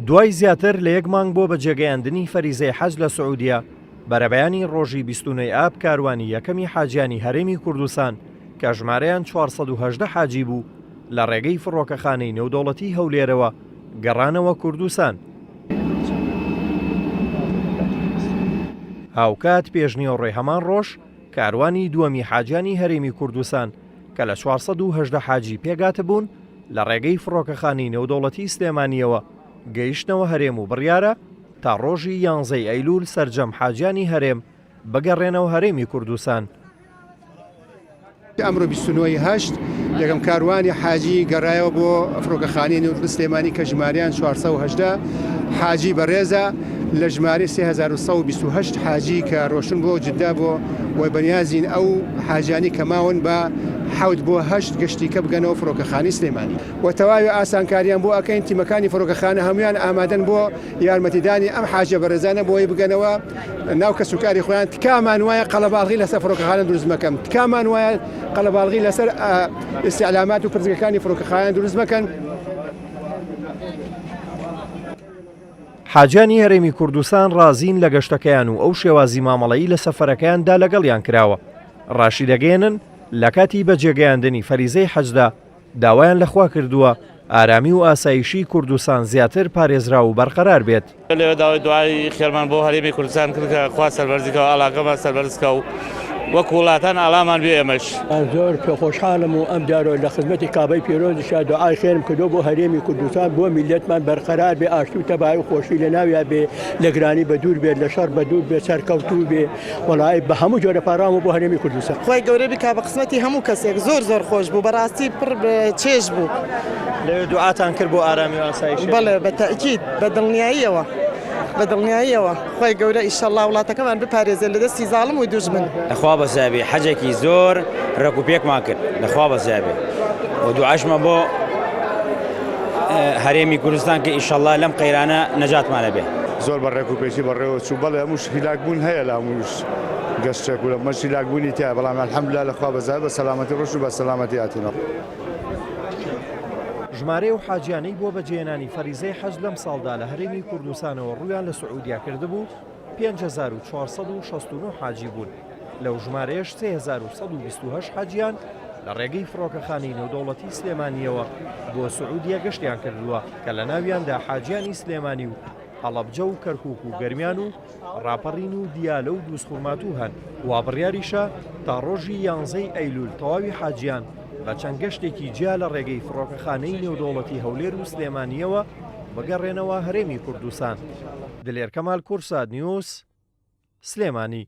دوای زیاتر لە یەک مانگ بۆ بەجێگەیاندنی فەریزەی حەج لە سعودیە، بەرەبەیانی ڕۆژی 29 ی ئاب کاروانی یەکەمی حاجیانی هەرێمی کوردستان کە ژمارەیان 418 حاجی بوو لە ڕێگەی فڕۆکەخانەی نێودەوڵەتیی هەولێرەوە گەڕانەوە کوردستان. هاوکات پێشنیوەڕۆی هەمان ڕۆژ کاروانی دووەمی حاجیانی هەرێمی کوردستان کە لە 418 حاجی پێکهاتبوون لە ڕێگەی فڕۆکەخانەی نێودەوڵەتیی سلێمانییەوە گەیشتنەوە هەرێم و بڕیارە تا ڕۆژی یانزەی ئەیلوول سەرجەم حاجیانی هەرێم بگەڕێنەوە هەرێمی کوردستان. ئەمڕۆ 29 ی هەشت یەکەم کاروانی حاجی گەڕایەوە بۆ فڕۆکەخانەی نێودەوڵەتی سلێمانی کە ژمارەیان 418 حاجی بەڕێزە لە ژمارەی 3128 حاجی کە ڕۆشتن بۆ جدە بۆ و بەنیازین ئەو حاجیانی کە ماون بە حەوت بۆ هەشت گەشتیکە بگەنەوە فڕۆکەخانەی سلێمانی و تەواوی ئاسانکاریان بۆ ئەکەین تیمەکانی فڕۆکەخانە هەموویان ئامادەن بۆ یارمەتیدانی ئەم حاجیە بەڕێزانە بۆی بگەنەوە ناو کەسوکاری خۆیان تکامان وایە قەڵەباڵغی لەسەر فڕۆکەخانە دروست مەکەن تکامان وایە قەڵەباڵغی لەسەر ئیستعلامات و پرسگەکانی فڕۆکەخانە دروست مەکەن. حاجیانی هەرێمی کوردستان ڕازین لە گەشتەکەیان و ئەو شێوازی مامەڵەی لە سەفەرەکەیاندا لەگەڵیان کراوە، ڕاشیدەگەیەنن لە کاتی بەجێگەیاندنی فەریزەی حەجدا داوایان لە خوا کردووە ئارامی و ئاسایشی کوردستان زیاتر پارێزراو و بەرقەرار بێت. لێرە داوای دوعای خێرمان بۆ هەرێمی کوردستان کرد کە خوا سەربەرزی کە و ئاڵاکەمان سەربەرز کا و وەک وڵاتان ئاڵامان بێ ئێمەش. زۆر پێخۆشحاڵم و ئەم جارە لە خزمەتی کابەی پیرۆزیشا دوعای خێرم کردووە بۆ هەرێمی کوردستان بۆ میللەتمان بەرقەرار بێ ئاشتی و تەبایی و خۆشی لە ناویا بێ لە گرانی بە دوور بێت لە شەڕ بە دوور بێت سەرکەوتوو بێ وەڵایی بە هەموو جۆرە پاڕاومە بۆ هەرێمی کوردستان. خوای گەورە بیکا بە قسمەتی هەموو کەسێک زۆر زۆر خۆش بوو بەڕاستی پڕ چێژ بوو. لەوێ دوعاتان کرد بۆ ئارامی و ئاسایشی؟ بەڵێ بە تەئکید بە دڵنیاییەوە بە دڵنیاییەوە خوای گەورە ئیشەڵا وڵاتەکەمان بپارێزێت لە دەستی زاڵم و دوژمن. لەخوا بەزیابێ حەجێکی زۆر ڕێک و پێکمان کرد لەخوا بەزیابێ و دوعاشمان بۆ هەرێمی کوردستان کە ئیشەڵا لەم قەیرانە نەجاتمان ئەبێ. زۆر بە ڕێک و پێکی بەڕێوە چوو بەڵێ هەمووش هیلاک بوون هەیە لە هەمووش گەشتێک و لەمەش هیلاک بوونی تایە بەڵام الحمدللە لە خوا بەزیاد بە سەلامەتی ڕۆشت و بە سەلامەتی هاتینەوە. ژمارەی ئەو حاجیانەی بۆ بەجێهێنانی فەریزەی حەج لەمساڵدا لە هەرێمی کوردستانەوە ڕوویان لە سعودیە کردبوو، 5469 حاجی بوون، لەو ژمارەیەش 3128 حاجیان لە ڕێگەی فڕۆکەخانەی نێودەوڵەتی سلێمانییەوە بۆ سعودیە گەشتیان کردووە کە لەناویاندا حاجیانی سلێمانی و هەڵەبجە و کەرکوک و گەرمیان و ڕاپەڕین و دیالە و دووزخورماتوو هەن، وابڕیاریشە تا ڕۆژی یانزەی ئەیلول تەواوی حاجیان بە چەند گەشتێکی جیا لە ڕێگەی فڕۆکەخانەی نێودەوڵەتی هەولێر و سلێمانییەوە بگەڕێنەوە هەرێمی کوردستان. دلێر کەمال کوردسات نیوز، سلێمانی.